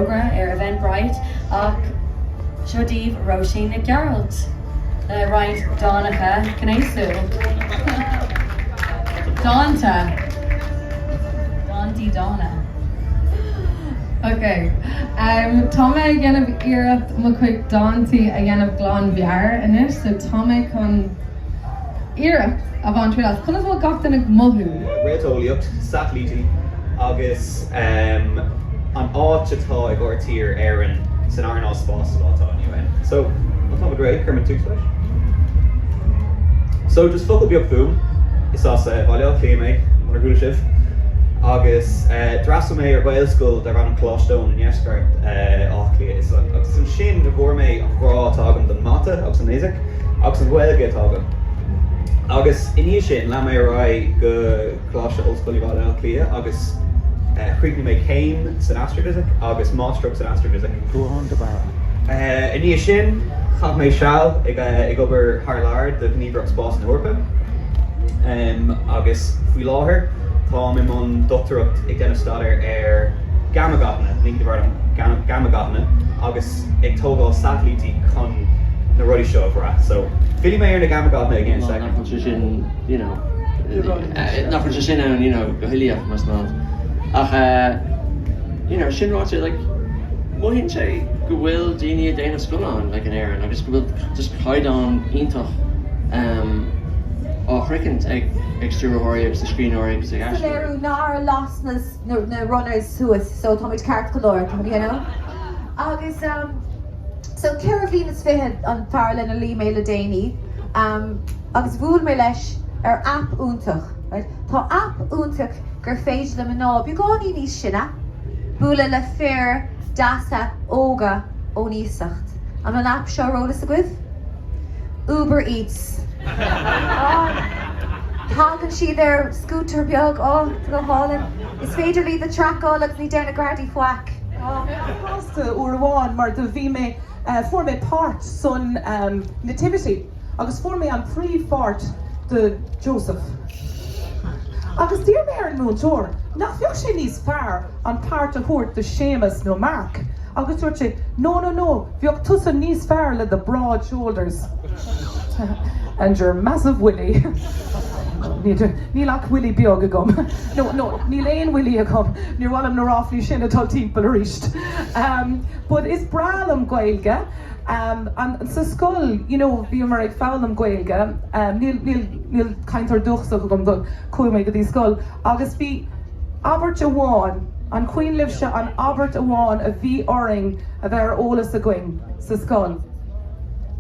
bhfógra ar Eventbrite ach seo daoibh Róisín Nic Gearailt le roinnt dánacha gnéasúil. Dánta. Dántaí dána. Ok. Tá mé ag déanamh iarracht mo chuid dántaí a dhéanamh glanmheabhair anois, so tá mé chun iarracht a bhaint triail as. Conas a bhfuil gach duine ag mothú? Réalteolaíocht, satailítí agus an áit atá ag ár tír, Éirinn, san earnáil spáis sa lá atá inniu ann. So, má táimid réidh, cuirfimid tús leis. So, just focal beag fúm, is as Baile Átha Cliath mé, munar chuala sibh, agus d'fhreastail mé ar Ghaelscoil darb ainm Coláiste Eoin i ndeisceart Átha Cliath. Agus ansin a bhfuair mé an grá atá agam don mata agus an fhisic. agus an Ghaeilge atá agam. Agus i ndiaidh sin, lean mé ar aghaidh go Coláiste Ollscoile Bhaile Átha Cliath agus chríochnaigh mé céim san astrafisic agus máistreacht san astrafisic. Ruadhán de Barra. I ndiaidh sin, chaith mé seal ag obair thar lear do Ghníomhaireacht Spáis na hEorpa agus faoi láthair táim i mbun dochtúireacht ag déanamh staidéir ar gamma-ghathanna, gamma-ghathanna agus ag tógáil satailítí chun na rudaí seo a bhrath. So, fillfidh mé ar na gamma-ghathanna again in a second. Nach bhfuil sé sin, you know, nach bhfuil sé sin ann, you know, go huilíoch más ná. Ach, you know, sin ráite, like, mothaíonn sé go bhfuil daoine ag déanamh scannán, like, in Éirinn agus go bhfuil just caighdeán iontach um, á shroichint ag, ag stiúrthóirí agus ag scríbhneoirí agus ag aisteoirí. Léiriú nár las na, na runners suas so táimid ceart go leor, you know. Agus um, so 24 bhliain an fear lena luí mé le déanaí um, agus bhuail mé leis ar aip iontach. Right? Tá aip iontach gur féidir le mná beagáinín níos sine bualadh le fir deasa óga ón iasacht. An bhfuil an aip seo ar eolas agaibh? Uber Eats. Oh, tagann siad ar scútar beag, oh, tá go hálainn. Is féidir iad a traiceáil agus ní deir na Gardaí faic. Oh. Sásta uair amháin mar do bhí mé, fuair mé páirt san Nativity agus fuair mé an príomhpháirt do Joseph. Agus d'iarr mé ar an múinteoir nach bheadh sé níos fearr an páirt a thabhairt do Séamus nó Mark agus dúirt sé no no no bheadh tusa níos fearr le the broad shoulders and your massive willy. Níl ach willy beag agam. No, no, níl aon willy agam. Níor mhaith liom na ráflaí sin ag dul timpeall arís. But is breá liom Gaeilge. Um, sa scoil, you know, bhíomar ag foghlaim Gaeilge. Um, níl, níl, níl cainteoir dúchasach agam do chuaigh mé go dtí scoil. Agus bhí abairt amháin, an cuimhin libhse an abairt amháin a bhí orainn a bheith ar eolas againn sa scoil?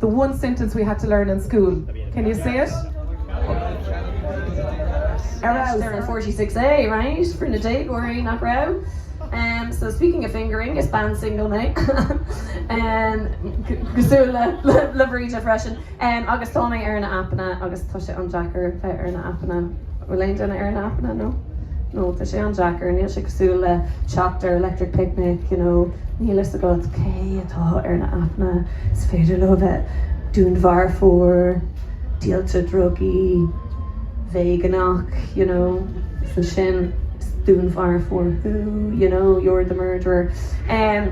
The one sentence we had to learn in school. Can you say it? Ar an 46A, right? For na déagóirí nach raibh. Um, so speaking of fingering, is bean single mé. um, cosúil le, le, le Bríde freisin. Um, agus tá mé ar na aipeanna agus tá sé an-deacair bheith ar na aipeanna. Bhfuil aon duine ar na aipeanna no? No, tá sé an-deacair, níl sé cosúil le teacht ar Electric Picnic, you know, níl fhios agat cé atá ar na aipeanna, is féidir leo bheith dúnmharfóir, díolta drugaí, veigeánach, you know, is ansin is dúnmharfóir thú, you know, you're the murderer. Um,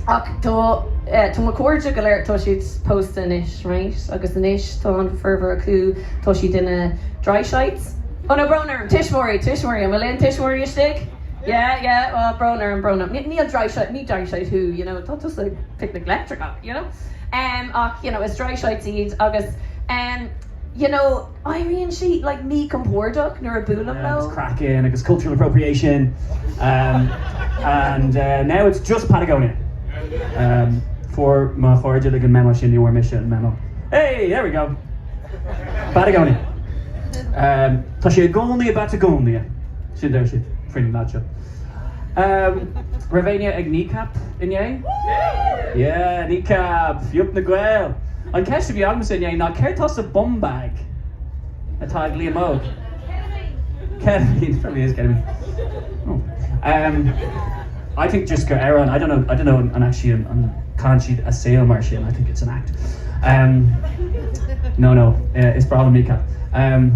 ach tá eh, tá mo chairde go léir tá siad pósta anois, right? Agus anois tá an formhór acu tá siad ina dry shites. Oh no, brón orm, tuismitheoirí, tuismitheoirí, an bhfuil aon tuismitheoirí istigh? Yeah, yeah, well, brón orm, brón orm. Níl dry shite, ní dry shite thú, you know, tá tusa ag Picnic Leictreach, you know? Um, ach, you know, is dry shites iad agus, um, you know, éiríonn sí, like, míchompordach nuair a buailim leo. Agus craiceann agus cultural appropriation um, and uh, now it's just Patagonia. Um, fuair mo chairde like an memo sin ní bhfuair mise an memo. Hey, there we go. Patagonia. Um, tá sé i gcónaí i bPatagonia. Sin deir siad faoin leaid seo. Um, raibh éinne ag Kneecap inné? Yeah, Kneecap, yup na Gaeil. An ceist a bhí agamsa inné ná céard tá sa bum bag atá ag Liam Óg? Ketamine. Probably is ketamine. Oh. Um, I think just gur amhrán, I don't know, I don't know an actually an, an caitheann siad a saol mar sin, I think it's an act. Um, no, no, uh, is breá liom Kneecap. Um,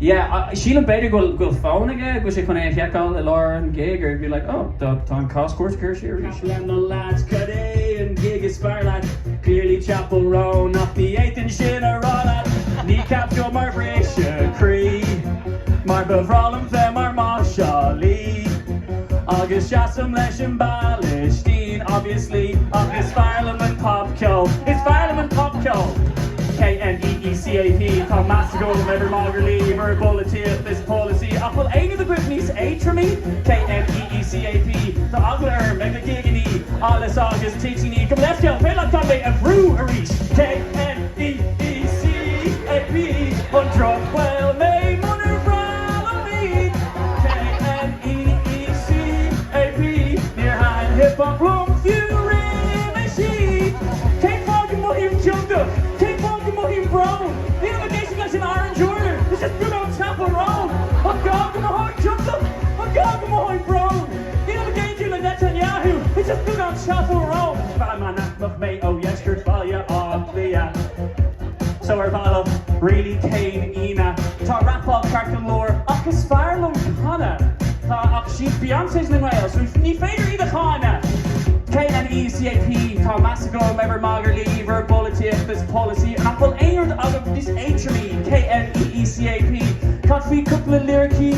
Yeah, sílim b'fhéidir go bhfuil fón aige, go bhfuil sé chun é a sheiceáil i lár an gig or be like, oh, tá an cás cúirt curtha siar arís. Le mo lads, cad é an gig is fearr leat? Clearly Chappell Roan, ach ní fhéadfainn sin a rá leat. Kneecap seo mar bhriseadh croí, mar ba bhreá liom bheith mar máirseálaí. Agus seasaim leis an bPalaistín, obviously, ach is fearr liom an popcheol, is fearr liom an popcheol! KNEECAP, Tá meas agam ar bhur magairlí, bhur bpolaitíocht is polasaí, ach bhfuil aon rud agaibh níos éadromaí? KNEECAP, Tá eagla orm ag na gigeannaí, allas agus toitíní, gabh mo leithscéal, féidir leat gan mé a bhrú arís? KNEECAP, An drochghael mé munar bhreá liom iad? KNEECAP, Níor thaitin hip hop liom fiú roimhe siad. Cén fáth go mothaím ciontach? Cén fáth go mothaím brón? Nílim ag éisteacht leis an Orange Order, it's just beagán Chappell Roan. An gá go mothaím ciontach? An gá go mothaím brón? Nílim ag aontú le Netanyahu, it's just beagán Chappell Roan. Fear meánaicmeach mé ó dheisceart Bhaile Átha Cliath. So ar bhealach, really cén ionadh? Tá rapáil ceart go leor ach is fearr liom canadh. Tá ach siad Beyoncés na nGael so ní féidir iad a cháineadh! KNECAP Tá meas agam ar bhur magairlí, bhur bpolaitíocht is polasaí ach bhfuil aon rud agaibh níos éadromaí? KNEECAP Cad faoi cúpla liricí,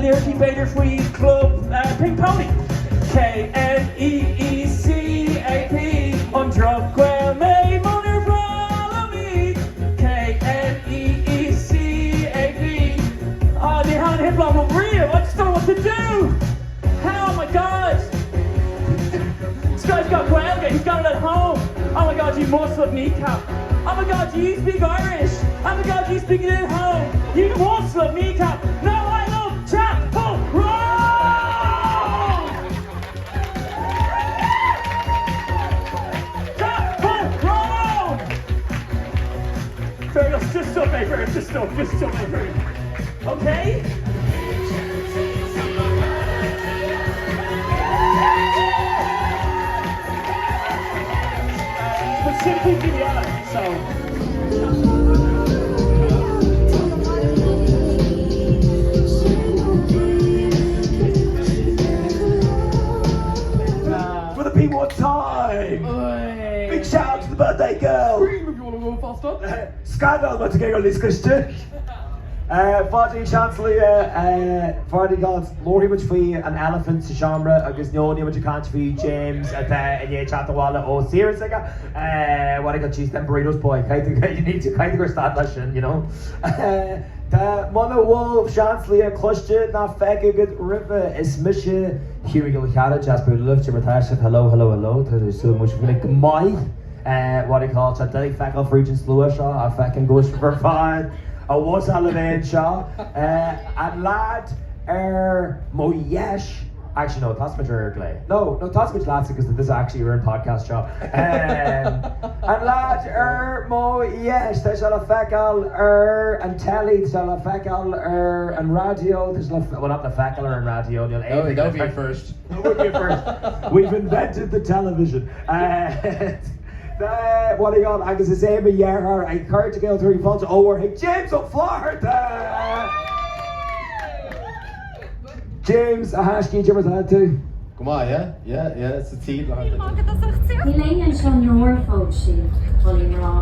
liricí b'fhéidir faoi chlub Pink Pony? KNEECAP An drochghael mé munar bhreá liom iad? KNEECAP Ah, ní thaitin hip hop liom riamh, I just don't know what to do! How, oh my god! This guy's got Gaeilge, he's got it at home! Oh my god, you must love Kneecap! Oh my god, you speak Irish! Oh my god, you speak it at home! You must love Kneecap! No, I love Chappell Roan! Chappell Roan! Fergus, just stop me, Fergus, just stop, just stop me, Fergus. Okay? But simply be the other, so. For the P1 time! Big shout out to the birthday girl! Scream if you want to go faster. Scandal má tá tú ag níos cliste. Pháidí Seansálaithe Pháidí Gals, labharfaidh muid faoi an elephant sa seomra agus no níl muid ag caint faoi James atá i ndiaidh teacht abhaile ó saoire s'aige. What I got cheese them burritos boy, caithfidh you need to caithfidh gur stad leis sin, you know. Tá muna bhfuil Seansálaithe cloiste ná feicthe agat roimhe, is mise Hugh Mhic Giolla Chearra, deas bualadh libh, cad é mar atá sibh, hello, hello, hello, tá súil agam go bhfuil sibh go maith. What do you call it, tá doiligh feiceáil fríd an slua seo ach feicim go bhfuil sibh ar fad a bhusáil a bheith anseo. An lad ar mo dheis, actually no, tosóidh muid ar ar gclé. No, no, tosóidh muid leatsa because this is actually ar an podcast seo. An lad ar mo dheis, tá sé le feiceáil ar an telly, tá sé le feiceáil ar an raidió, tá sé le, well not le feiceáil ar an raidió, níl aon. That would be a first. That would be a first. We've invented the television. What do you call agus is é mo dheartháir a chairde Gaeltarraí fáilte mhór chuig James Ó Flatharta! James, a thaiscí, cad é mar atá tú? Go maith, yeah, yeah, yeah, sa tír le Níl éinne anseo nár phós siad, bulaí mná.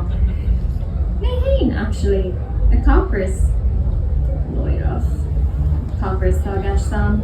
Mé féin, actually, ag Conkers. Náireach. Conkers atá i gceist ann.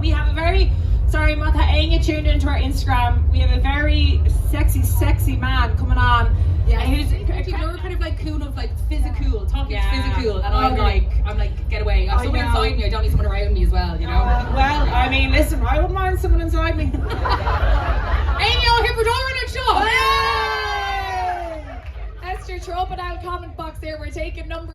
We have a very sorry má tá éinne tuned into our Instagram, we have a very sexy, sexy man coming on. Yeah, who's you're kind of like cool of like physical, talking physical, and I'm Okay. like, I'm like, get away. I have I someone know. inside me. I don't need someone around me as well, you know. Well, I mean, listen, I wouldn't mind someone inside me. Amy Ó hIbredoran anseo. Esther, throw up an comment box there. We're taking numbers.